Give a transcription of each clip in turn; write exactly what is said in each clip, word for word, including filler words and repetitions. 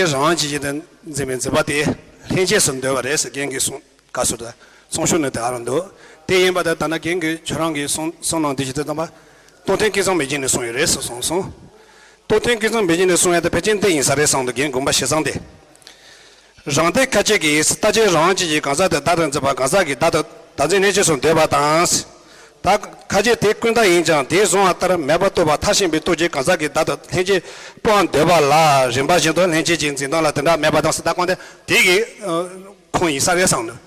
རང་བྱེད་ཀྱི་དང་འཛིན་པའི་འཛིན་པ་དེ་ལྷན་སྐྱེས་སུ་འདོད་པ་རེད་ཟེར། རྒན་གྱིས་གསུངས། བཀའ་ཟུར་དང་ཚོགས་མཆོག་ནས་དེ་ཨ་རང་འདུག་དེ་ཡིན་པ་དང་ད་ནང་རྒན་གྱིས་ཁྱོད་རང་གིས་གསུང་གསུང་གནང་དེ་བྱེད་དུས་ཙམ་པ་རྟོགས་ལྡན་ཀུན་བཟང་མེད་ཅིང་ནས་གསུངས་ཡོད་རེད་ཟེར་གསུངས་སོང་། རྟོགས་ལྡན་ཀུན་བཟང་མེད་ཅིང་ནས་གསུངས་ཡ་དེ་ཕལ་ཆེར་འདི་ཡིན་ས་རེད་བསམ་འདུག་རྒན་དགོངས་པ་ཞེ་ཚང་དེ། རང་སྡེ་ཁ་ཅིག་གིས་ལྟ་བྱེད་རང་བཞིན་གྱིས་གང་ཟག་དེ་བདག་ཏུ་འཛིན་པ་གང་ཟག་གིས་བདག་ཏུ་བདག་འཛིན་ལྷན་སྐྱེས་སུ་འདོད་པ་དང་། ད་ཁ་ཅིག་དེ་ཀུན་བཏགས་ཡིན་ཀྱང་དེ་བཟུང་བ་ལྟར་མེད་པར་རྟོགས་པ་མཐར་ཕྱིན་པའི་སྟོབས་ཀྱིས་གང་ཟག་གིས་བདག་ཏུ་ལྷན་སྐྱེས་སྤོང་བར་འདོད་པ་ལ་རིམ་པ་བཞིན་དུ་ལྷན་སྐྱེས་ཀྱི་འཛིན་སྟངས་ལ་དེ་འདྲ་མེད་པ་དང་ཟེར། ད་གོང་དེ་དེ་གི་ཁུངས་ཡིན་ས་རེད་བསམ་འདུག་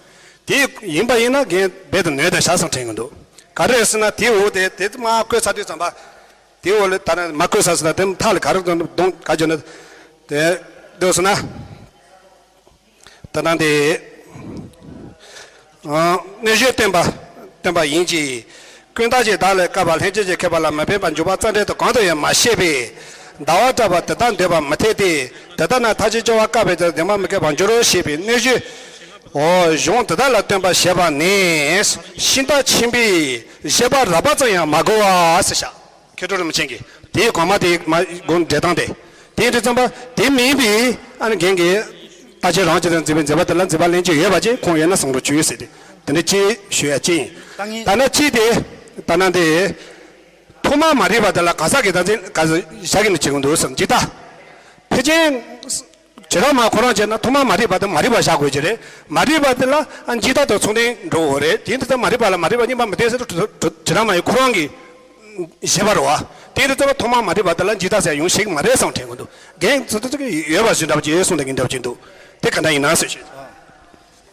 དེ་ཡིན་པ་ཡིན་ན་རྒན་རྦད་དེ་ནོར་དེ་བཞག་བསམ་དྲན་གྱི་འདུག་ག་རེ་ཟེར་ན་དེའི་འོག་དེ་དེ་མར་བཀོད་ཚར་དུས་ཙམ་པ། དེའི་འོག་ལ་ད་ནི་མ་བཀོད་ས་ཟེར་ན་དེ་མཐའ་ལ་ག་རེ་གདོང་ག་བརྗོད་ན། དེ་འདུག་ཟེར་ན། ད་ནང་དེ། གནོད་བྱེད་བསྟན་པ་བསྟན་པ་ཡིན་གྱི། ཀུན་བཏགས་ཀྱིས་བདག་ལས་བཀག་པ་ལྷན་སྐྱེས་ཀྱི་ཁྱད་པར་ལ་མི་ཕན་པར་འཇུག་པ་རྩ་འགྲེལ་དུ་གང་དུ་ཡང་མ་བཤད་པས། ཟླ་བ་གྲགས་པ་དེ་ལྟར་འདོད་པ་མི་འཐད་དེ། དེ་ལྟར་ན་མཐའ་ཕྱིན་སྐྱོ་བ་བཀག་པའི་དོན་བདེན་པར་མི་འགལ་བར་འགྱུར་རོ་ཞེས་པའི་གནོད་བྱེད། འོ་གཞུང་དེ་དག་ལ་བསྟན་པ་ཞེས་པ་ནི། ཤིང་རྟ་ཆེན་པོའི་བཤད་པ་རགས་པ་ཙམ་ཡང་མ་གོ་བ་ཟེར་བཞག་མཁས་གྲུབ་རིན་པོ་ཆེ་གིས་དེའི་གོང་མ་དེའི་མ་དགོངས་འགྲེལ་སྟངས་དེ། དེ་ཡིན་དུས་ཙམ་པ་དེ་མིན་པའི་ཨ་ནི་རྒན་གྱིས་ལྟ་བྱེད་རང་བཞིན་གྱིས་འཛིན་པའི་འཛིན་པ་དེ་ལ་འཛིན་པ་ལྷན་སྐྱེས་ཡོད་པ་ཅིག་ཁུངས་ཡོད་ན་བཟང་དྲགས་བྱུང་ཡོད་ཟེར་ཏེ། དེ་འདྲ་ཅིག་ཞུ་ཡ་ཅིག་ཡིན། ད་ངས་ད་ནི་ཅིག་དེ་ད་ནི་དེ་ཐོག་མར་མ་རིག་པ་དེ་ལ་གང་ཟག་གི་བདག་འཛིན་ག་ཚོད་བཞག་གི་ནི་བྱེད་ཀྱི་འདུག་བསམ་ཇི་ལྟ། ཕལ་ཆེར། བྱེ་བྲག་སྨྲ་ཁོ་རང་བྱས་ན་ཐོག་མར་མ་རིག་པ་དེ་མ་རིག་པ་བཞག་དགོས་ཀྱི་རེད། མ་རིག་པ་དེ་ལ་ཨ་འཇིག་ལྟ་དང་མཚུངས་ལྡན་འགྲོ་དགོས་རེད། དེ་འདི་ལྟར་མ་རིག་པ་ལ་མ་རིག་པ་གཉིས་པ་མི་ལྡན་ཟེར་དུས་བྱེ་བྲག་སྨྲ་བའི་ཁོ་རང་གི་བཞེད་པ་རེད་བ། དེ་འདི་ལྟར་ཐོག་མར་མ་རིག་པ་དེ་ལ་འཇིག་ལྟ་ཟེར་ཡོང་ཤེས་ཀྱི་མ་རེད་བསམ་དྲན་གྱི་འདུག་རྒན་ཚོ་ཚོ་གི་ཡོད་པ་བཞིན་འདྲ་པོ་ཅིག་ཡོད་གསུངས་དང་གིན་འདྲ་པོ་ཅིག་འདུག་དེ་ག་འདྲ་ཡིན་ན་ཟེར་ཞུས།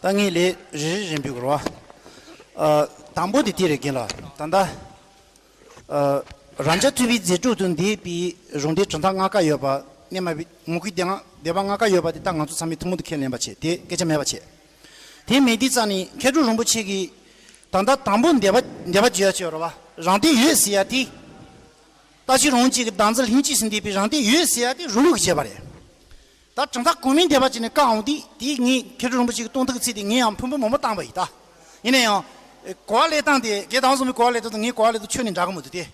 ད་ངས་ལས་རེ་རེ་རེ་འབུལ་དགོས་རེད་བ། ཨ། དང་པོ་དེ་དེ་རེད་རྒན་ལགས། ད་ལྟ། ཨ། རང་རྐྱ་ཐུབ་པའི་རྫས་གྲོགས་སུ་འདས་པའི་གཞུང་དེ་གྲུབ་མཐའ་ལྔ་ཀ་ཡོད་པ་གནས་མ་པའི་མུ་གེའི་བདེན་སྡེ་པ་ལྔ་ཀ་ཡོད་པ་དེ་ད་ང་ཚོ་ཚང་མས་ཐུན་མོང་དུ་ཁས་ལེན་པ་བྱེད་དེ་སྐད་ཆ་མེད་པ་བྱེད། དེ་མེད་དུས་ཙང་ནས་མཁས་གྲུབ་རིན་པོ་ཆེ་གིས་ད་ལྟ་དང་པོ་འདས་པ་འདས་པ་བརྗོད་ཡ་བྱས་ཡོད་རེད་བ། རང་སྡེ་ཡོད་ཟེར་ཡ་དེ། ལྟ་བྱེད་རང་བཞིན་གྱིས་བདག་འཛིན་ལྷན་སྐྱེས་སུ་འདས་པའི་རང་སྡེ་ཡོད་ཟེར་ཡ་དེ་རང་ལུགས་ཀྱི་བྱས་པ་རེད། ད་གྲུབ་མཐའ་གོང་མའི་འདས་པ་ཅིག་ནས་བཀག་འོང་དུས་དེ་ངས་མཁས་གྲུབ་རིན་པོ་ཆེ་གི་སྟོང་ཐུན་གྱི་ཚིག་དེ་ངས་ཡང་ཕུང་པོ་མང་པོ་བཏང་བ་ཡིན་ད། ཡིན་ན་ཡང་། གོ་བ་ལེན་སྟངས་དེ་རྒན་དང་སོང་བའི་གོ་བ་ལེན་སྟངས་དེ་ངའི་གོ་བ་ལེན་སྟངས་ཁྱོན་ནས་འདྲ་གི་མི་འདུག་སྟེ།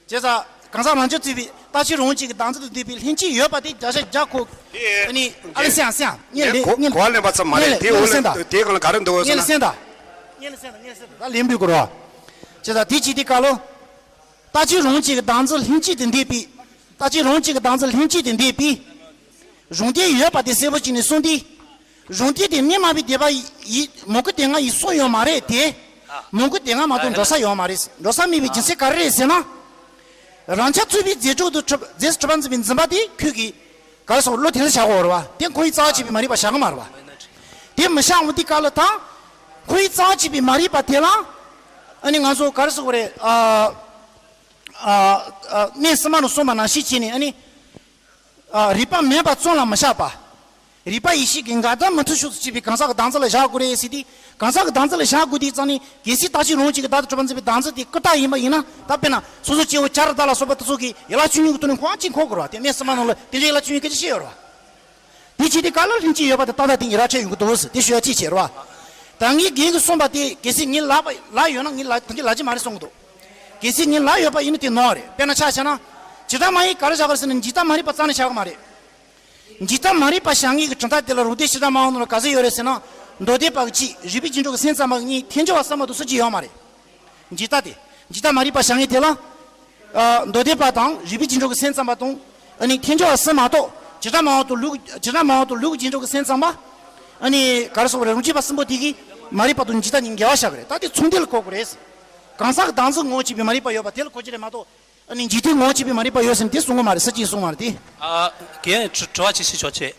བྱས་ཙང་གང་ཟག་རང་རྐྱ་ཐུབ་པའི་ལྟ་བྱེད་རང་བཞིན་གྱིས་བདག་འཛིན་དུ་འདས་པའི་ལྷན་སྐྱེས་ཡོད་པ་དེ་བརྒྱ་ཆ་བརྒྱ་ཁོ། དེ་ཨ་ནི་ཨ་ལེ་སེང་སེང་ངས་ལེ་གོ་ངས་གོ་བ་ལེན་པ་ཙམ་མ་རེད། ངས་དེའི་འོག་ལ་ངས་ལེ་དེའི་སྐོར་ལ་ག་རེ་འདུག་ཟེར་ན། ངས་ལེ་སེང་ད། ངས་ལེ་སེང་ད། ངས་ལེ་སེང་ད་ངས་ལེ་སེང་ད་ད་ལན་འབུལ་དགོས་རེད་བ། བྱས་ཙང་དེ་ཅི་དེ་ག་ལོ། ལྟ་བྱེད་རང་བཞིན་གྱིས་བདག་འཛིན་ལྷན་སྐྱེས་དུ་འདས་པའི། ལྟ་བྱེད་རང་བཞིན་གྱིས་བདག་འཛིན་ལྷན་སྐྱེས་དུ་འདས་པའི། གཞུང་དེ་ཡོད་པ་དེ་གསལ་པོ་བྱས་ནས་གསུངས་ཏེ། གཞུང་དེ་དེ་གནས་མ་པའི་སྡེ་པ་ཡི་མུ་གེ་དེ་སྔ་ཡི་སྲོག་ཡོད་མ་རེད་དེ། མུ་གེ་དེ་སྔ་མ་གཏོགས་འགྲོ་ས་ཡོད་མ་རེད། འགྲོ་ས་མེད་པའི་རྒྱུ་མཚན་ག་རེ་རེད་ཟེར་ན། རང་རྐྱ་ཐུབ་པའི་རྫས་གྲོགས་སུ་གྲུབ་རྫས་སུ་གྲུབ་པ་འཛིན་པའི་འཛིན་པ་དེ་ཁོས་ཀྱིས་ག་རེ་ཟེར་བློ་དེ་ལ་བཞག་གོ་རེད་བ། དེ་ཁོ་ཡི་རྩ་བ་བྱས་པའི་མ་རིག་པ་བཞག་གི་མ་རེད་བ། དེ་མི་བཞག་འོང་དུས་ག་ལ་ད། ཁོ་ཡི་རྩ་བ་བྱས་པའི་མ་རིག་པ་དེ་ལ། ཨ་ནི་ང་ཚོ་ག་རེ་ཟེར་དགོས་རེད། ཨ། ཨ། ཨ། གནས་གསུམ་པ་ནང་གསུངས་པ་ནང་བཞིན་བྱས་ནས་ཨ་ནི། ཨ། རིག་པ་མེད་པ་ཙམ་ལ་མི་བཞག་པ། རིག་པ་ཡེ་ཤེས་ཀྱི་འགག་ཟླ་མུ་མཐུད་ཕྱོགས་སུ་གཅིག་པའི་གང་ཟག་གི་བདག་འཛིན་ལ་བཞག་དགོས་རེད་ཟེར་དུས། གང་ཟག་གི་བདག་འཛིན་ལ་བཞག་དགོས་དུས་ཙང་ནས་གལ་སྲིད་ལྟ་བྱེད་རང་བཞིན་གྱིས་བདག་ཏུ་གྲུབ་པར་འཛིན་པའི་བདག་འཛིན་དེ་ཀུན་བཏགས་ཡིན་པ་ཡིན་ན། ད་དཔེར་ན་སོ་སོ་སྐྱེ་བོ་བྱ་ར་དྭ་ལ་སོགས་པ་དེ་ཚོ་གིས་ཡན་ལག་བཅུ་གཉིས་ཀྱི་ཐོག་ནས་ཁོ་རང་གཅིག་འཁོར་དགོས་རེད་བ། དེ་གནས་གསུམ་པ་ནང་ལ་དེ་འདྲའི་ཡན་ལག་བཅུ་གཉིས་སྐད་ཆ་བཤད་ཡོད་རེད་བ། དེ་བྱས་ཏེ་ག་ལ་ལྷན་སྐྱེས་ཡོད་པ་དེ་ཏག་ཏག་དེ་ཉེ་ར་ཆད་ཡོང་གི་འདུག་ཟེར་དེ་ཞུ་ཡ་གཅིག་བྱས་རེད་བ། ད་ངས་རྒན་གྱིས་གསུངས་པ་དེ་གལ་སྲིད་ངའི་ལག་པ་ལག་ཡོད་ན་ངས་ལག་དོན་གྱི་ལག་རྗེས་མ་རེད་གསུང་གི་འདུག་གལ་སྲིད་ངའི་ལག་ཡོད་པ་ཡིན་ན་དེ་ནོར་རེད། དཔེར་ན་ཆ་བཞག་ན། བྱེ་བྲག་སྨྲ་བས་ག་རེ་བཞག་གི་རེད་ཟེར་ན་འཇིག་ལྟ་མ་རིག་པ་རྩ་ནས་བཞག་གི་མ་རེད། འཇིག་ལྟ་མ་རིག་པ་བཞག་མཁན་གྱི་གྲུབ་མཐའ་དེ་ལ་རང་སྡེ་བྱེ་བྲག་སྨྲ་བ་ནང་ལ་ག་ཚོད་ཡོད་རེད་ཟེར་ན། མདོ་སྡེ་པ་གི་གཅིག་རིགས་པའི་རྗེས་འགྲོ་གི་སེམས་ཙམ་པ་གཉིས། ཐལ་འགྱུར་བ་གསུམ་མ་གཏོགས་སུ་གཅིག་ཡོད་མ་རེད། འཇིག་ལྟ་དེ། འཇིག་ལྟ་མ་རིག་པ་བཞག་མཁན་དེ་ལ། ཨ། མདོ་སྡེ་པ་དང་རིགས་པའི་རྗེས་འགྲོ་གི་སེམས་ཙམ་པ་དང་། ཨ་ནི་ཐལ་འགྱུར་བ་གསུམ་མ་གཏོགས་བྱེ་བྲག་སྨྲ་བ་དང་ལུགས་བྱེ་བྲག་སྨྲ་བ་དང་ལུགས་རྗེས་འགྲོ་གི་སེམས་ཙམ་པ། ཨ་ནི་ག་རེ་ཟེར་དགོས་རེད། རང་རྒྱུད་པ་གསུམ་པོ་དེ་གིས་མ་རིག་པ་དང་འཇིག་ལྟ་གཉིས་འགལ་བ་བཞག་གི་རེད། ད་དེ་མཚུངས་ལྡན་ལ་གོ་དགོས་རེད། གང་ཟག་གི་བདག་འཛིན་ངོ་བོ་བྱས་པའི་མ་རིག་པ་ཡོད་པ་དེ་ལ་གོ་རྒྱུ་རེད་མ་གཏོགས། ཨ་ནི་འཇིག་ལྟའི་ངོ་བོ་བྱས་པའི་མ་རིག་པ་ཡོད་ཟེར་ནས་དེ་གསུང་གི་མ་རེད། སུ་གཅིག་གསུང་མ་རེད་དེ། ཨ། རྒན་དྲི་དྲི་བ་ཅིག་ཞུ་ཆོག་ཅེས།